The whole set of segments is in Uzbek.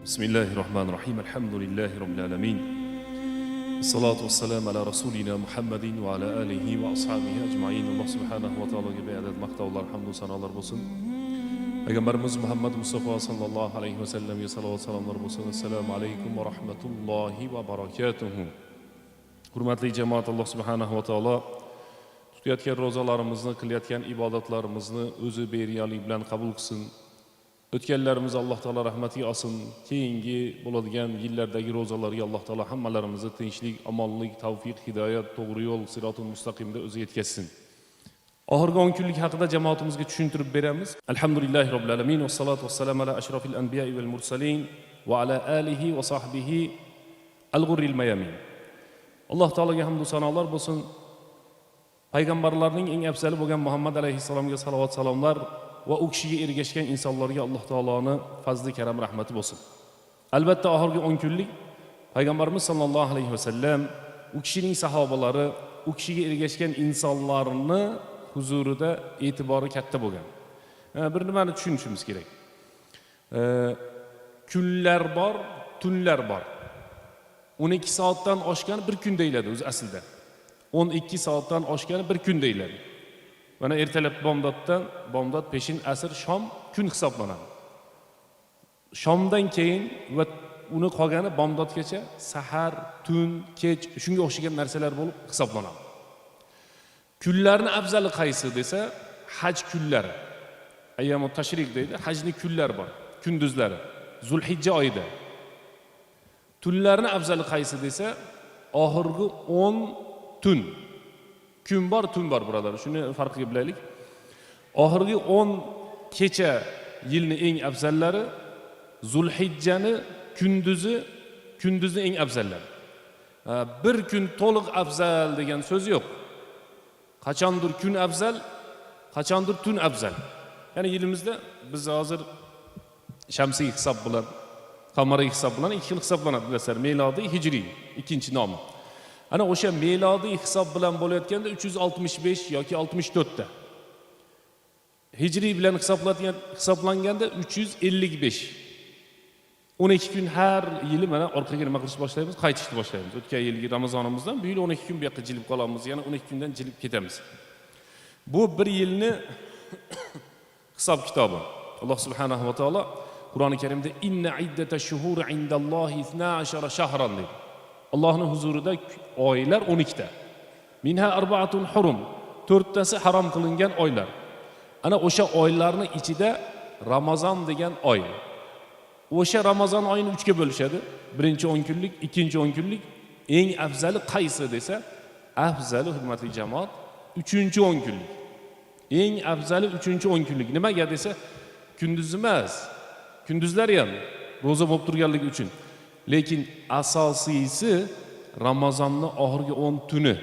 بسم الله الرحمن الرحيم، الحمد لله رب العالمين، الصلاة والسلام على رسولنا محمد وعلى آله وأصحابه أجمعين. Alloh subhanahu va taologa beadad maqtovlar, hamdu sanolar bo'lsin. Payg'ambarimiz Muhammad Mustafa sallallohu alayhi vasallamga salovat salomlar bo'lsin. Assalomu alaykum va rahmatullohi va barakatuhu. Hurmatli jamoat, Alloh subhanahu va taolo tutayotgan ro'zalarimizni, qilayotgan ibodatlarimizni o'zi berganlik bilan qabul qilsin. O'tganlarimizni Alloh taolo rahmatiga olsin. Keyingi bo'ladigan yillardagi ro'zalarga Alloh taolo hammalarimizni tinchlik, omonlik, tavfiq, hidoyat, to'g'ri yo'l, sirotil mustaqimda o'zi yetkazsin. Oxirgi 10 kunlik haqida jamoatimizga tushuntirib beramiz. Alhamdulillahi robbil alamin, vassalotu vassalamu ala ashrafil anbiya'i val mursalin va ala alihi va sahbihi al g'urril mayamin. Alloh taologa hamdu sanolar bo'lsin. Payg'ambarlarning eng afzali bo'lgan Muhammad alayhissalomga salovat salomlar va u kishiga ergashgan insonlarga Alloh taoloni fazli, karam, rahmati bo'lsin. Albatta, oxirgi 10 kunlik payg'ambarimiz sollallohu alayhi vasallam, u kishining sahobalari, u kishiga ergashgan insonlarni huzurida e'tibori katta bo'lgan. Bir nimani tushunishimiz kerak. Kunlar bor, tunlar bor. 12 soatdan oshgani bir kun deyiladi o'zi aslida. 12 soatdan oshgani bir kun deyiladi. Mana ertalab bomdoddan, bomdod, peshin, asr, shom kun hisoblanadi. Shomdan keyin va uni qolgani bomdodgacha sahar, tun, kech, shunga o'xshagan narsalar bo'lib hisoblanadi. Kunlarni afzali qaysi desa, haj kunlari. Ayyamu tashrik deydi, hajni kunlari bor, kunduzlari. Zulhijja oyida. Tunlarni afzali qaysi desa, oxirgi 10 tun. Kun bor, tun bor, birodar. Shuni farqiga bilaylik. Oxirgi 10 kecha yilni eng afzallari, Zulhijjani kunduzi, kunduzni eng afzallari. Bir kun to'liq afzal degan so'z yo'q. Qachondir kun afzal, qachondir tun afzal. Ya'ni yilimizda biz hozir shamsiy hisob bilan, qamariy hisob bilan ikki xil hisoblanadi, bilasizlar, melodiy, hijriy ikkinchi nomi. Ana o'sha melodiy hisob bilan bo'layotganda 365 yoki 64 ta. Hijriy bilan hisoblanganda 355. 12 kun har yili mana orqaga nima qilishni boshlaymiz? Qaytishni boshlaymiz. O'tgan yilgi Ramazonimizdan bu yil 12 kun bu yoqqa jilib qolamiz, yana 12 kundan jilib ketamiz. Bu bir yilni hisob kitobi. Alloh subhanahu va taolo Qur'oni Karimda inna iddata shuhuri indallohi 12 shahran deydi. Allohning huzurida oylar 12 ta. Minha arbaatun hurum. To'rttasi harom qilingan oylar. Ana o'sha oylarning ichida Ramazon degan oy. O'sha Ramazon oyini uchga bo'lishadi. Birinchi 10 kunlik, ikkinchi 10 kunlik, eng afzali qaysi desa, afzali, hurmatli jamoat, uchinchi 10 kunlik. Eng afzali uchinchi 10 kunlik. Nimaga desa, kunduz emas. Kunduzlari ham ro'za bo'lib turganligi uchun. Lekin asosiysi Ramazonni oxirgi 10 tuni.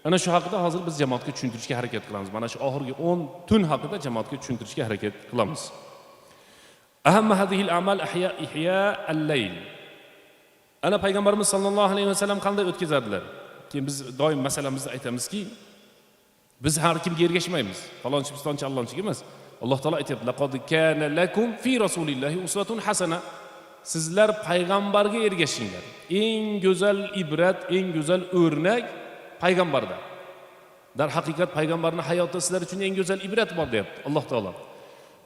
Ana shu haqida hozir biz jamoatga tushuntirishga harakat qilamiz. Mana shu oxirgi 10 tun haqida jamoatga tushuntirishga harakat qilamiz. Ahamma hadhihi al-a'mal ahya ihya al-layl. Ana payg'ambarimiz sollallohu alayhi vasallam qanday o'tkazardilar? Keyin biz doim masalamizda aytamizki, biz har kimga ergashmaymiz. Falonchi, pistonchi, allonchiga emas. Alloh taolo aytyapti: "Laqad kana lakum fi rasulillahi uswatun hasana." Sizlar payg'ambarga ergashinglar. Eng go'zal ibrat, eng go'zal o'rnak payg'ambarda. Darhaqiqat payg'ambarning hayotida sizlar uchun eng go'zal ibrat bor, deyapti Alloh taolo.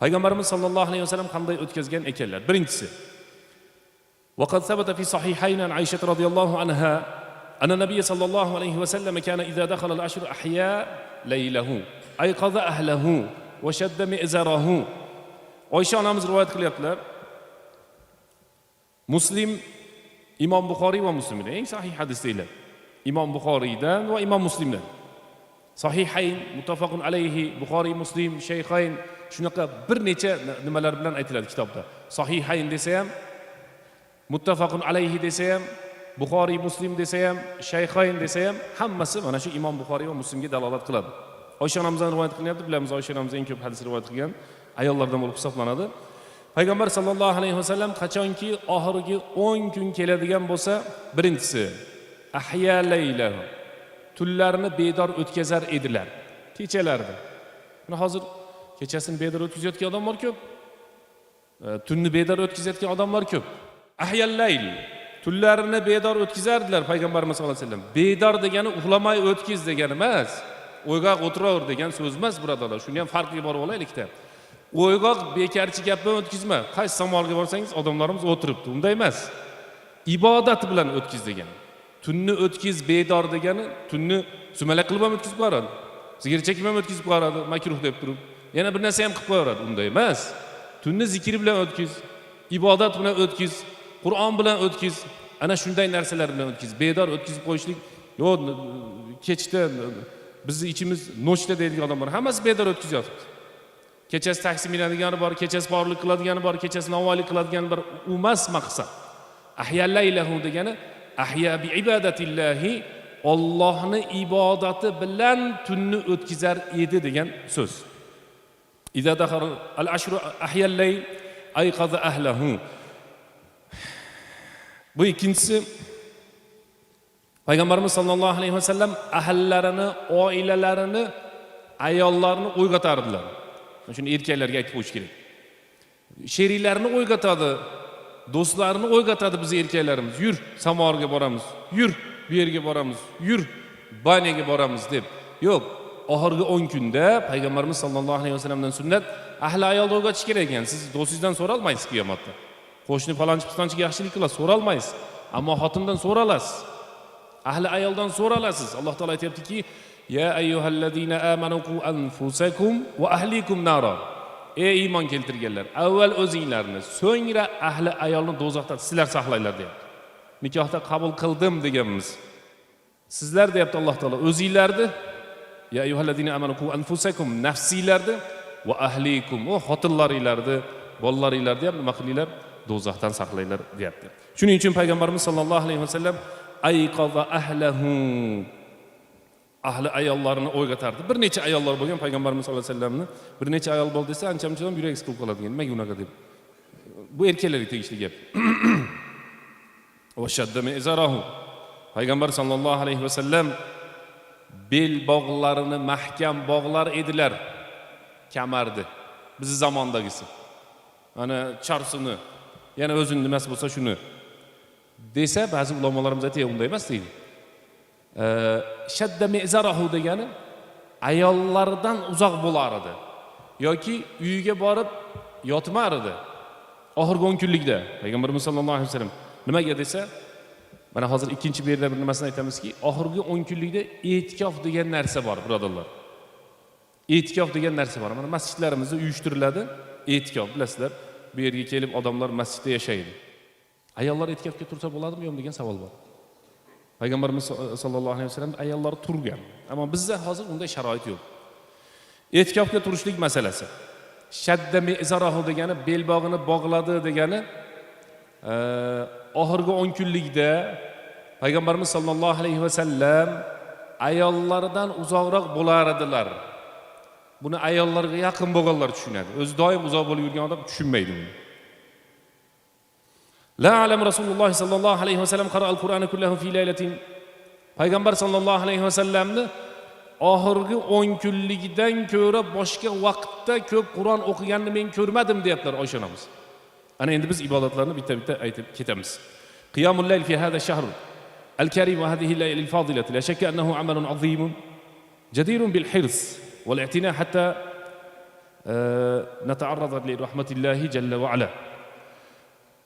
Payg'ambarimiz sollallohu alayhi vasallam qanday o'tkazgan ekanlar? Birinchisi: وقد ثبت في صحيحين عن عائشة رضي الله عنها أن النبي صلى الله عليه وسلم كان إذا دخل العشر أحيا ليله، أيقظ أهله وشد مئزره. Oysha onamiz rivoyat qilyaptilar. Muslim, Imom Buxoriy va Muslimda eng sahih hadis deyiladi. Imom Buxoriydan va Imom Muslimdan. Sahihayn, muttafaqun alayhi, Buxoriy, Muslim, Shayxayn, shunaqa bir necha nimalar bilan aytiladi kitobda. Sahihayn desa ham, muttafaqun alayhi desa ham, Buxoriy, Muslim desa ham, Shayxayn desa ham, hammasi mana shu Imom Buxoriy va Muslimga dalolat qiladi. Oysha onamizdan rivoyat qilyapti, bilamiz, Oysha onamiz eng ko'p hadis rivoyat qilgan ayollardan bo'lib hisoblanadi. Payg'ambar sallallohu alayhi vasallam qachonki oxirgi 10 kun keladigan bo'lsa, birinchisi ahya laylahu, tunlarni bedor o'tkazar edilar, kechalarni. Mana hozir kechasini bedor o'tkazayotgan odamlar ko'p, tunni bedor o'tkazayotgan odamlar ko'p. Ahyal layl, tunlarini bedor o'tkazardilar payg'ambarimiz sollallohu alayhi vasallam. Bedor degani uxlamay o'tkiz degani emas, o'yg'oq o'tiraver degan so'z emas, birodarlar. Shuni ham farqiga borib olaylikda. O'yg'oq bekarchi gap bilan o'tkazma. Qaysi samolga borsangiz odamlarimiz o'tiribdi. Unday emas. Ibodat bilan o'tkiz degani. Tunni o'tkiz bedor degani tunni sumalak qilib ham o'tkazib qo'yadi. Sigir chekib ham o'tkazib qo'yadi, makruh deb turib. Yana bir narsa ham qilib qo'yadi. Unday emas. Tunni zikr bilan o'tkiz, ibodat bilan o'tkiz, Qur'on bilan o'tkiz. Ana shunday narsalar bilan o'tkiz. Bedor o'tkazib qo'yishlik, yo'q, kechda bizni ichimiz nochda deydigan odamlar hammasi bedor o'tkazyapti. Kechasi taksi minadigani bor, kechasi porlik qiladigani bor, kechasi novvoylik qiladigani bor. U emas maqsad. Ahya laylahu degani ahya bi ibadatillahi, Allohni ibodati bilan tunni o'tkazar edi degan so'z. Iza dakhara al-ashru ahya al-layl ayqaza ahlahu. Bu ikkinchisi, payg'ambarimiz sollallohu alayhi vasallam ahllarini, oilalarini, ayollarni uyg'otardilar. Shuni erkaklarga aytib qo'yish kerak. Sheriklarini uyg'otadi, do'stlarini uyg'otadi biz erkaklarimiz. Yur, samovarga boramiz, yur, bu yerga boramiz, yur, banyaga boramiz deb. Yo'q, oxirgi 10 kunda payg'ambarimiz sollallohu alayhi vasallamdan sunnat ahli ayolni uyg'otish kerak ekan. Siz do'stingizdan so'ralmaysiz qiyomatda. Qo'shni falonchi pistonchiga yaxshilik qilasiz, so'ralmaysiz. Ammo xotindan so'ralasiz. Ahli ayoldan so'ralasiz. Alloh taolo aytayaptiki: "Ya ayyuhallazina amanu qu anfusakum va ahlikum nara." Ey iymon keltirganlar, avval o'zinglarni, so'ngra ahli ayolni do'zaxdan sizlar saqlanglar deyapti. Nikohda qabul qildim deganmiz. Sizlar deyapti Alloh taolo, o'zinglarni, ya ayyuhallazina amanu qu anfusakum, nafsinglarni va ahlikum, o xotinlaringlarni, bolalaringlarni ham nima qilinglar? Do'zaxdan saqlanglar deyapti. Shuning uchun payg'ambarimiz sollallohu alayhi vasallam ayqaza ahlahu, ahli ayollarini o'yg'otardi. Bir necha ayollar bo'lgan payg'ambarimiz sollallohu alayhi vasallamni, bir necha ayol bo'ldi desa ancha munchadan yuragi siqilib qoladigan. Nimaga unaqa deb. Bu erkaklarga tegishli gap. Va shadda mizarahu. Payg'ambar sollallohu alayhi vasallam bel bog'larini mahkam bog'lar edilar. Kamardi. Bizi zamondagisi. Mana charsini, yana o'zini nimasi bo'lsa shuni desa ba'zi ulamolarimiz aytadi, unday emas deydi. Shadda mizarahu degani ayollardan uzoq bo'lar edi yoki uyiga borib yotmar edi oxirgi 10 kunlikda payg'ambarimiz sollallohu alayhi vasallam. Nimaga desa, mana hozir ikkinchi bu yerda bir nimasini aytamizki, oxirgi 10 kunlikda e'tikof degan narsa bor, birodarlar. E'tikof degan narsa bor. Mana masjidlarimizda uyushtiriladi e'tikof, bilasizlar. Bu yerga kelib odamlar masjidda yashaydi. Ayollar e'tikofga tursa bo'ladimi yo'qmi degan savol bor. Payg'ambarimiz sollallohu alayhi vasallam ayollar turgan. Ammo bizda hozir unday sharoit yo'q. E'tikofga turishlik masalasi. Shadda mizarahu degani belbog'ini bog'ladi degani, oxirgi 10 kunlikda payg'ambarimiz sollallohu alayhi vasallam ayollardan uzoqroq bo'lar edilar. Buni ayollarga yaqin bo'lganlar tushunadi. O'zi doim uzoq bo'lib yurgan odam tushunmaydi buni. La alam Rasululloh sallallohu alayhi vasallam qara'al Qur'ana kullahu fi laylatin. Payg'ambar sallallohu alayhi vasallamni oxirgi 10 kunlikdan ko'ra boshqa vaqtda ko'p Qur'on o'qiganini men ko'rmadim deyaptilar Oysha onamiz. Ana endi biz ibodatlarni bitta-bitta aytib ketamiz. Qiyamul layl fi hada shahr al-karim va hadhihi al-layl al-fadilati la shakka annahu amalun azimun jadirun bil hirs wal i'tina hatta nata'arrada li rahmatillahi jalla va ala.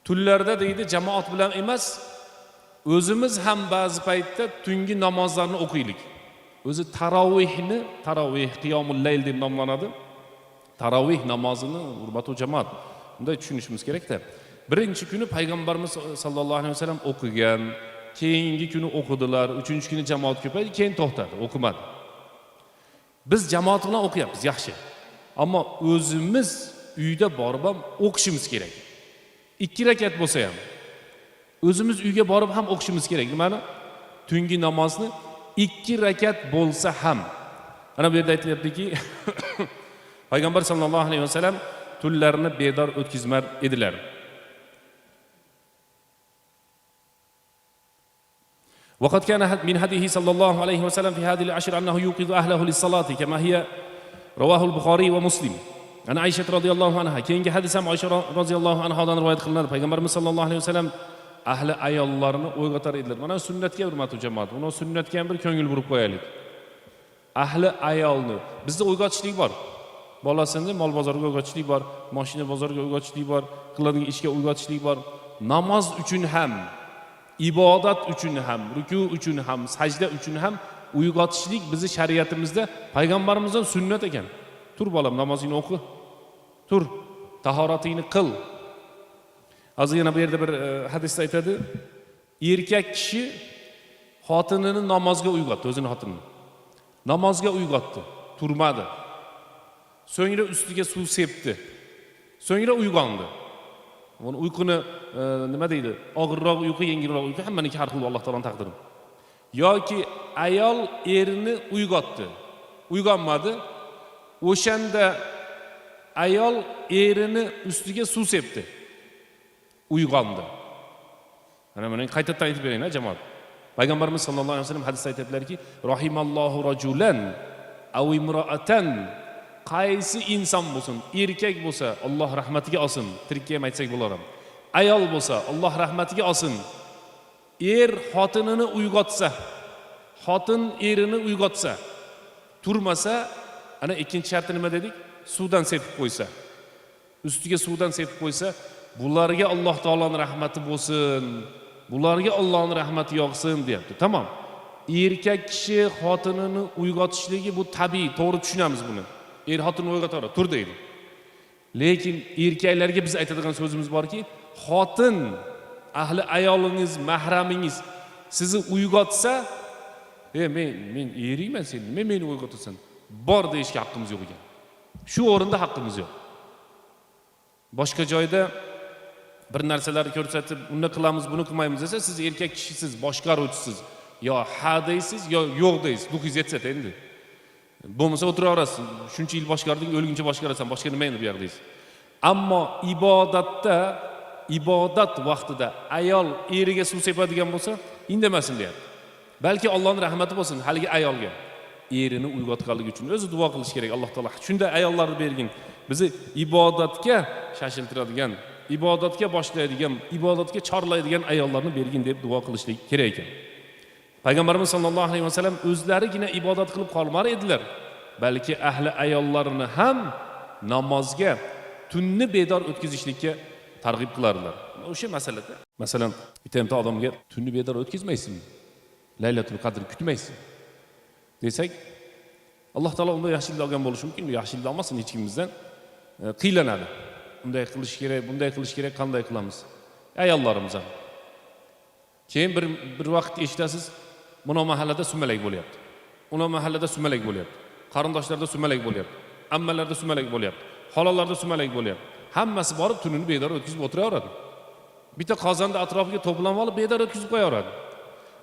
Tunlarda deydi jamoat bilan emas, o'zimiz ham ba'zi paytda tungi namozlarni o'qiylik. O'zi tarovihni, tarovih qiyomul layl deb nomlanadi. Tarovih namozini hurmatu jamoat bunday tushunishimiz kerakda. Birinchi kuni payg'ambarimiz sollallohu alayhi vasallam o'qigan, keyingi kuni o'qidilar, uchinchi kuni jamoat ko'paydi, keyin to'xtadi, o'qimadi. Biz jamoat bilan o'qiyapmiz, yaxshi. Ammo o'zimiz uyda borib ham o'qishimiz kerak. 2 rakat bo'lsa ham o'zimiz uyga borib ham o'qishimiz kerak. Nimani? Tungi namozni 2 rakat bo'lsa ham. Ana bu yerda aytilyaptiki, payg'ambar sollallohu alayhi vasallam tunlarini bedor o'tkazmar edilar. وقد كان من هديه صلى الله عليه وسلم في هذه العشر أنه يوقظ أهله للصلاة كما هي رواه البخاري ومسلم. Ana Aysha radhiyallohu anha, keyingi hadis ham Oysha radhiyallohu anhodan rivoyat qilinadi. Payg'ambarimiz sollallohu alayhi vasallam ahli ayollarni uyg'otar edilar. Mana sunnatga hurmatli jamoat, buni sunnatga ham bir ko'ngil burib qo'yaylik. Ahli ayolni bizda uyg'otishlik bor. Bolasini mol bozorga uyg'otishlik bor, mashina bozorga uyg'otishlik bor, qiladigan ishga uyg'otishlik bor. Namoz uchun ham, ibodat uchun ham, ruku uchun ham, sajda uchun ham uyg'otishlik bizni shariatimizda payg'ambarimizdan sunnat ekan. Tur bolam, namozingni o'qi. Tur, tahoratingni qil. Hozir yana bu yerda bir hadisda aytadi. Erkak kishi xotinini namozga uyg'otdi, o'zini xotinini. Namozga uyg'otdi, turmadi. So'ngra ustiga suv sepdi. So'ngra uyg'ondi. Buni uyquni nima deydi? Og'irroq uyqu, yengilroq uyqu, hammaniki har xil, Alloh taoloning taqdiri. Yoki ayol erini uyg'otdi. Uyg'onmadi. O'shanda ayol erini ustiga suv sepdi. Uyg'ondi. Mana buni qaytadan aytib bering, jamoat. Payg'ambarimiz sallallohu alayhi vasallam hadisda aytadilarki, rahimallohu rajulan aw imroatan, qaysi inson bo'lsin, erkak bo'lsa Alloh rahmatiga olsin, tirikka ham aytsak bo'lar. Ayol bo'lsa Alloh rahmatiga olsin. Er xotinini uyg'otsa, xotin erini uyg'otsa, turmasa, ana ikkinchi sharti nima dedik? Suvdan sepib qo'ysa. Ustiga suvdan sepib qo'ysa, bularga Alloh taoloning rahmati bo'lsin, bularga Allohning rahmati yog'sin deyapti. Tamom. Erkak kishi xotinini uyg'otishligi bu tabiiy, to'g'ri tushunamiz buni. Er xotinini uyg'otaveradi, tur deydi. Lekin erkaklarga biz aytadigan so'zimiz borki, xotin ahli ayolingiz, mahramingiz sizni uyg'otsa, men eringman sen, nima meni uyg'otasan? Bor deyishga haqqimiz yo'q ekan. Shu o'rinda haqqimiz yo'q. Boshqa joyda bir narsalarni ko'rsatib, uni qilamiz, buni qilmaymiz desa, siz erkak kishisiz, boshqaruvchisiz. Yo ha deysiz, yo yo'q deysiz. Ruhingiz yetsa endi. Bo'lmasa o'tiraverasiz. Shuncha yil boshqarding, o'lguncha boshqarasan, boshqa nima endi bu yoq deysiz. Ammo ibodatda, ibodat vaqtida ayol eriga suv sepadigan bo'lsa, indamasin deyapti. Balki Allohning rahmati bo'lsin haligi ayolga. Erini uyg'otganligi uchun o'zi duo qilish kerak Alloh taolo. Shunday ayollarni bergin. Bizni ibodatga shashiltiradigan, ibodatga boshlaydigan, ibodatga chorlaydigan ayollarni bergin deb duo qilishlik kerak ekan. Payg'ambarimiz sollallohu alayhi vasallam o'zlarigina ibodat qilib qolmar edilar, balki ahli ayollarini ham namozga, tunni bedor o'tkazishlikka targ'ib qilardilar. O'sha masalada, masalan, bitta odamga tunni bedor o'tkazmaysizmi? Laylatul Qadr kutmaysiz desak, Alloh taolo undan yaxshilik olgan bo'lishi mumkin, yaxshilik olmasin hech kimimizdan. Qiylanadi. Unday qilish kerak, bunday qilish kerak, qanday qilamiz? Ayollarimiz ham. Keyin bir vaqt eshitasiz, buni mahallada sumalak bo'lyapti. Uni mahallada sumalak bo'lyapti. Qarindoshlarda sumalak bo'lyapti. Ammalarda sumalak bo'lyapti. Xolalarda sumalak bo'lyapti. Hammasi borib tunini bedor o'tkazib o'tiraveradi. Bitta qozonni atrofiga to'planib olib bedor o'tkazib qo'yaveradi.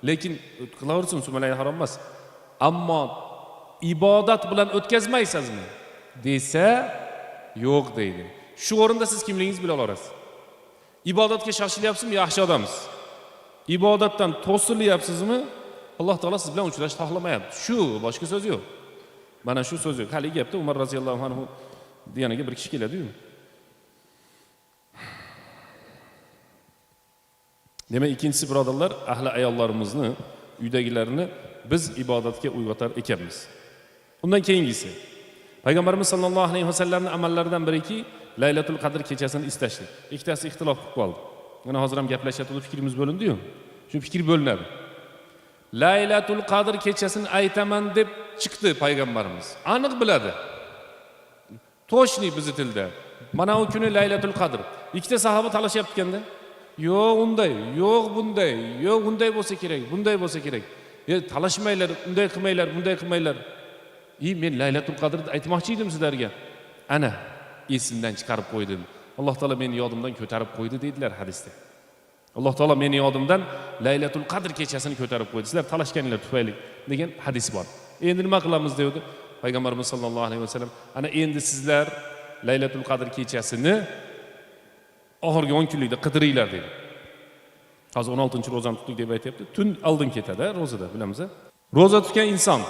Lekin qilaversin, sumalak harom emas. Ammo ibodat bilan o'tkazmaysizmi desa, yo'q deydi. Shu o'rinda siz kimligingizni bila olasiz. Ibodatga shoshilyapsizmi, yaxshi odamsiz. Ibodatdan to'silyapsizmi, Alloh taolo siz bilan uchrashishni xohlamayapti. Shu, boshqa so'z yo'q. Mana shu so'z yo'q. Haligi gapda Umar roziyallohu anhu deganiga bir kishi keladi-yu. Demak, ikkinchisi birodarlar, ahli ayollarimizni, uydagilarni biz ibodatga uyg'otar ekanmiz. Undan keyingisi, Payg'ambarimiz sallallohu alayhi vasallamning amallaridan biriki Laylatul Qadr kechasini istashlik. Ikkitasi ixtilof qilib qoldi. Mana hozir ham gaplashayotib fikrimiz bo'lindi-yu. Shu fikr bo'linadi. Laylatul Qadr kechasini aytaman deb chiqdi payg'ambarimiz. Aniq biladi. Toshni bizi tilda. Mana u kuni Laylatul Qadr. Ikkita sahoba talashyapti ekanda. Yo'q unday, yo'q bunday, yo'q unday bo'lsa kerak, bunday bo'lsa kerak. Talashmanglar, unday qilmanglar, bunday qilmanglar. Men Laylatul Qadrni aytmoqchi edim sizlarga. Ana esimdan chiqarib qo'ydim. Alloh taolo meni yodimdan ko'tarib qo'ydi deydilar hadisda. Alloh taolo meni yodimdan Laylatul Qadr kechasini ko'tarib qo'ydi. Sizlar talashganinglar tufayli degan hadis bor. Endi nima qilamiz dedi Payg'ambarimiz sallallohu alayhi vasallam. Ana endi sizlar Laylatul Qadr kechasini oxirgi 10 kunlikda qidiringlar dedi. Hozir 16-ro'zani tutdik deb aytyapti. Tun oldin ketadi ro'zada, bilamiz. Ro'za tutgan inson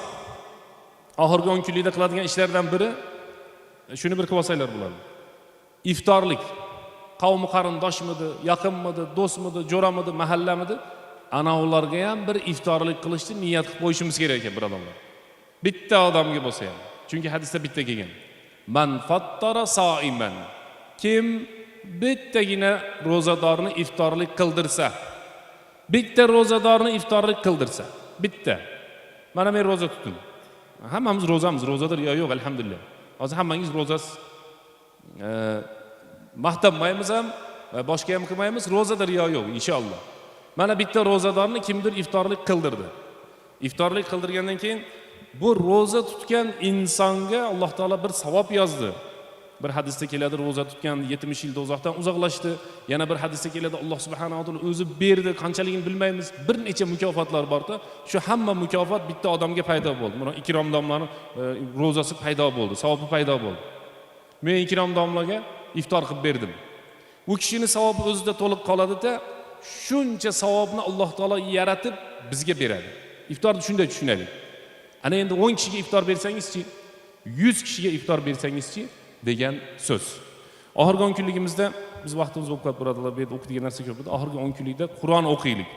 oxirgi 10 kunlikda qiladigan ishlardan biri shuni bir qilib olsanglar bo'ladi. Iftorlik. Qavmi qarindoshmidi, yaqinmidi, do'stmidi, jo'ramidi, mahallamidi, ana ularga ham bir iftorlik qilishni niyat qilib qo'yishimiz kerak ekan, birodarlar. Bitta odamga bo'lsa ham. Chunki hadisda bitta kelgan. Man fattara soiman. Kim bittagina ro'zadorni iftorlik qildirsa, bitta ro'zadorni iftorlik qildirsa, bitta. Mana men ro'za tutdim. Hammamiz ro'zamiz, ro'zadir yo yo'q, alhamdulillah. Hozir hammangiz ro'zasiz. Maqtanmaymiz ham va boshqa ham qilmaymiz, ro'zadir yo yo'q, inshaalloh. Mana bitta ro'zadorni kimdir iftorlik qildirdi. Iftorlik qildirgandan keyin bu ro'za tutgan insonga Alloh taolo bir savob yozdi. Bir hadisda keladi, ro'za tutgan 70 yil do'zaxdan uzoqlashdi. Yana bir hadisda keladi, Alloh subhanahu va taolo o'zi berdi, qanchaligini bilmaymiz. Bir necha mukofotlar borda. Shu hamma mukofot bitta odamga paydo bo'ldi. Mana Ikrom domlani ro'zasi paydo bo'ldi, savobi paydo bo'ldi. Men Ikrom domlaga iftor qilib berdim. U kishini savobi o'zida to'liq qoladida, shuncha savobni Alloh taolo yaratib bizga beradi. Iftorni shunday tushunaylik. Ana endi 10 kishiga iftor bersangizchi, 100 kishiga iftor bersangizchi degan so'z. Oxirgi 10 kunligimizda biz vaqtimiz bo'lib qoldi, birodarlar, bu yerda o'qiydigan narsa ko'p edi. Oxirgi 10 kunlikda Qur'on o'qiylik.